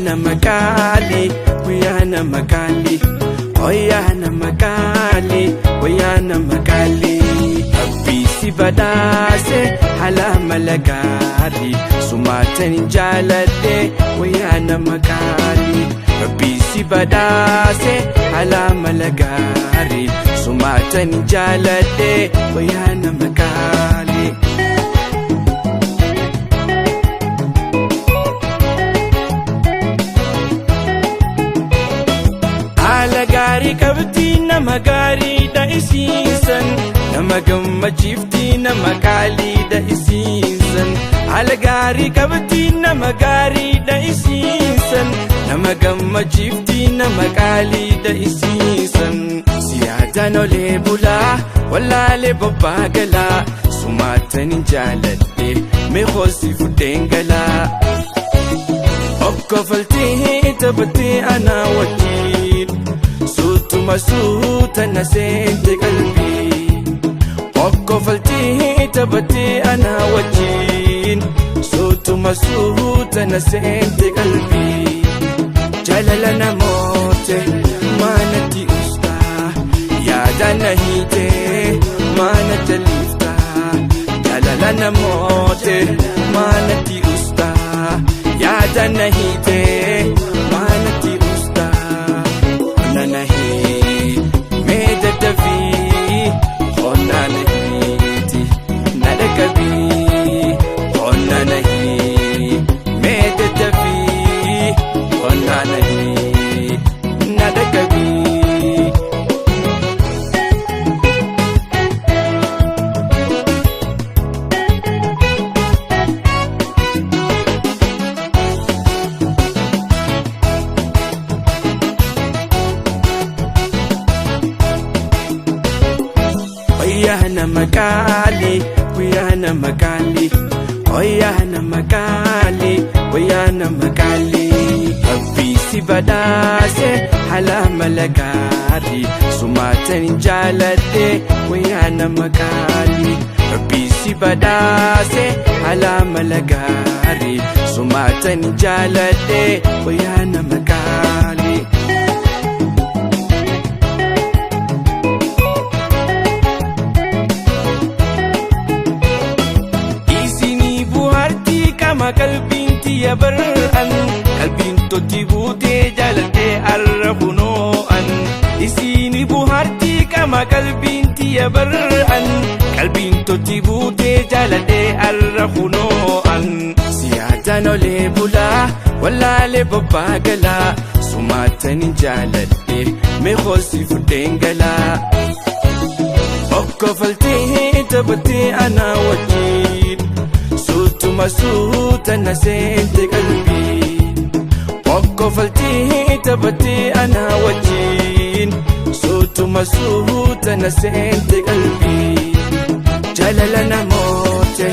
Nama qaalii, wayyaa nama qaalii, wayyaa nama qaalii, wayyaa nama qaalii. Rabbii si badhaase haala mala gaarii, sumaatan jaaladhe, wayyaa nama qaalii. Rabbii si badhaase haala mala gaarii, sumaatan jaaladhe, wayyaa nama qaalii. Haala gaarii qabdi, nama gaariidha isiisan, nama gammachiifti, nama qaaliidha isiisan. Haala gaarii qabdi, nama gaariidha isiisan, nama gammachiifti, nama qaaliidha isiisan. Siyaadaan olee bulaa wallaalee bobbaa galaa, sumaatan jaaladhe, meeqoosi fudheen galaa. Okkofaltee taphattee anaa wajjin, suutuma suuta na seente qalbii. Okkofaltee taphattee anaa wajjin, suutuma suuta na seente qalbii. Jaalala namoote maanatti ustaa, yaada na hiitee maana jaliftaa. Jaalala namoote maanatti ustaa, yaada na hiitee maanatti ustaa. Qonna na hii mee daddafii, qonna na hiiti na dhaqqabii. Qonna na hii mee daddafii, qonna na hii na dhaqqabii. Wayyaa nama qaalii, wayyaa nama qaalii, wayyaa nama qaalii, wayyaa nama qaalii. Rabbii si badhaase haala mala gaarii, sumaatan jaaladhe, wayyaa nama qaalii. Rabbii si badhaase haala mala gaarii, sumaatan jaaladhe, wayyaa nama qaalii. Isinii buhaartii qama qalbiin tiyya bar'an, qalbiin totti buutee jaaladhee arra kunoo'an. Isinii buhaartii qama qalbiin tiyya bar'an, qalbiin totti buutee jaaladhee arra kunoo'an. Siyaadaan olee bulaa wallaalee bobbaa galaa, sumaatan jaaladhe, meeqoosi fudheen galaa. Okkofaltee taphattee anaa wajjin, suutuma suuta na seente qalbii. Okkofaltee taphattee anaa wajjin, suutuma suuta na seente qalbii. Jaalala namoote